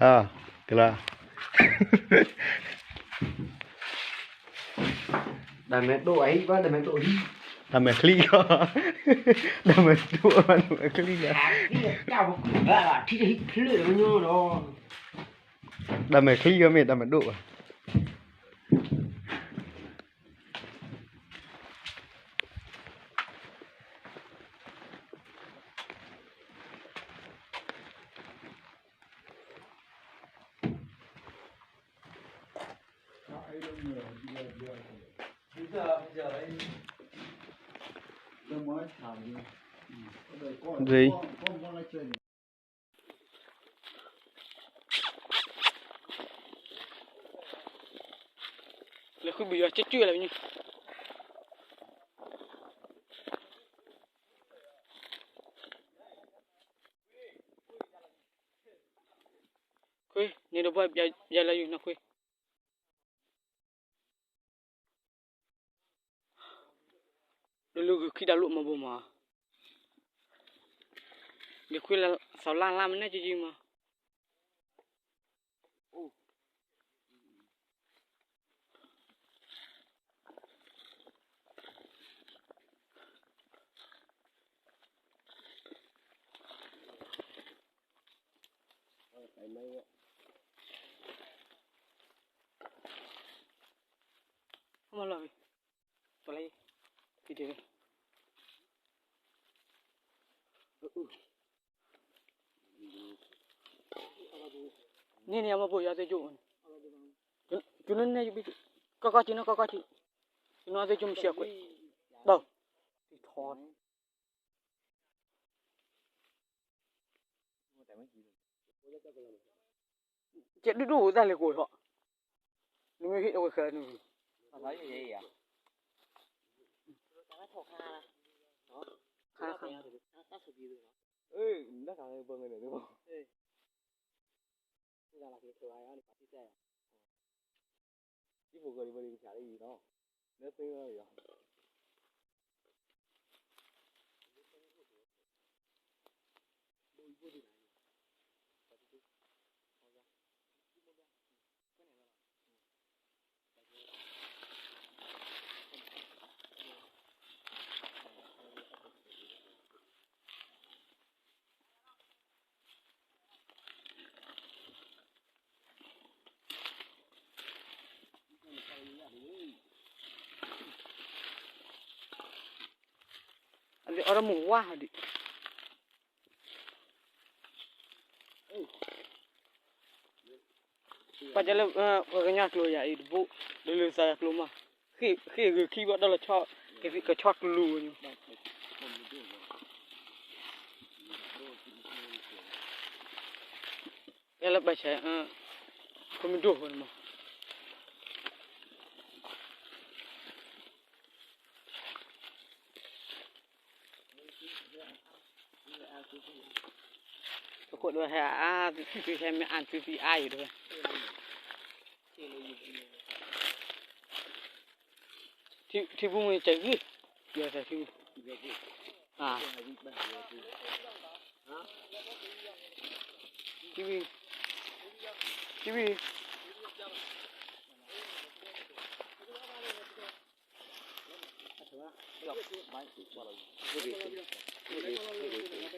အကလါ, တၢ်မဲာ်ဒိၣ်အဟံၣ်ဘၣ်, တၢ်မဲာ်ဒိၣ်ဟံၣ်, တၢ်မဲာ်ချံၣ်, တၢ်မဲာ်ဒိၣ်, တၢ်မဲာ်ချံၣ်, တၢ်မဲာ်ချံၣ်မ့ၢ်တၢ်မဲာ်ဒိၣ်ဘၣ်. လဲၤဃုဘုယီၤကၠွဲလၢညါ, ခွ့န့ၣ်ဒီးဘၣ်ယၤလၢယုၢ်နီၢ်ခွ့, ဒီးလၢဂုာ်ခံတၢ်လိၣ်မၤဘိမး, ဒ်ခွ့လၢသီလၢ်လၢ်မ့ၢ်နဲၣ်ကံကံမး. မလီၤ, ပလၢ, ဖံတဲ, န့ၣ်န့ၣ် အမ့ၢ်ပိာ်ယၤသ့ၣ်ကၠိ, ကၠိန့ၣ်န့ၣ်, ကီၢ်ကီၢ်ကၠိန့ၣ် ကီၢ်ကီၢ်ကၠိ, ကၠိန့ၣ်သ့ၣ်ကၠိမ့ၢ်ဆံးအကွဲး, ဒီး, ထီ ကဲဒုၣ်ဒိၣ်တၢ်လဲၤကိးထီၣ်, နမ့ၢ်ဟ့ၣ်အဝဲဃဲနုၤ, ခါခါ, တၢ်ဘၣ်န့ၣ်, အဒံးအီၣ်တၢ်မုၢ်ဝါဒံး, ပှၤကလၢ ပှၤကညီကျိၤယၤအံၤတဘိ, ဒီးလၢသးယၤကျိၤမး, ဃ့ၢ်ဂ့ၤခံဘီဒီးလီၤဆီ, ကဆီကျိၤ, ကဲလၢဘၣ်ဆဲး, ကမ့ၢ်ဒိၣ်ဃိန့ၣ်မး ပခိၣ်ဒိၣ်ဟဲအါ, သုဟဲမ့ၢ်အါသုသံအါအံၤတဝဲ, ထံပူၤမ့ၢ်ကဲဂ့ၤ, ယထံပူၤ, ထံပူၤ, ထံပူၤ, ထံပူၤ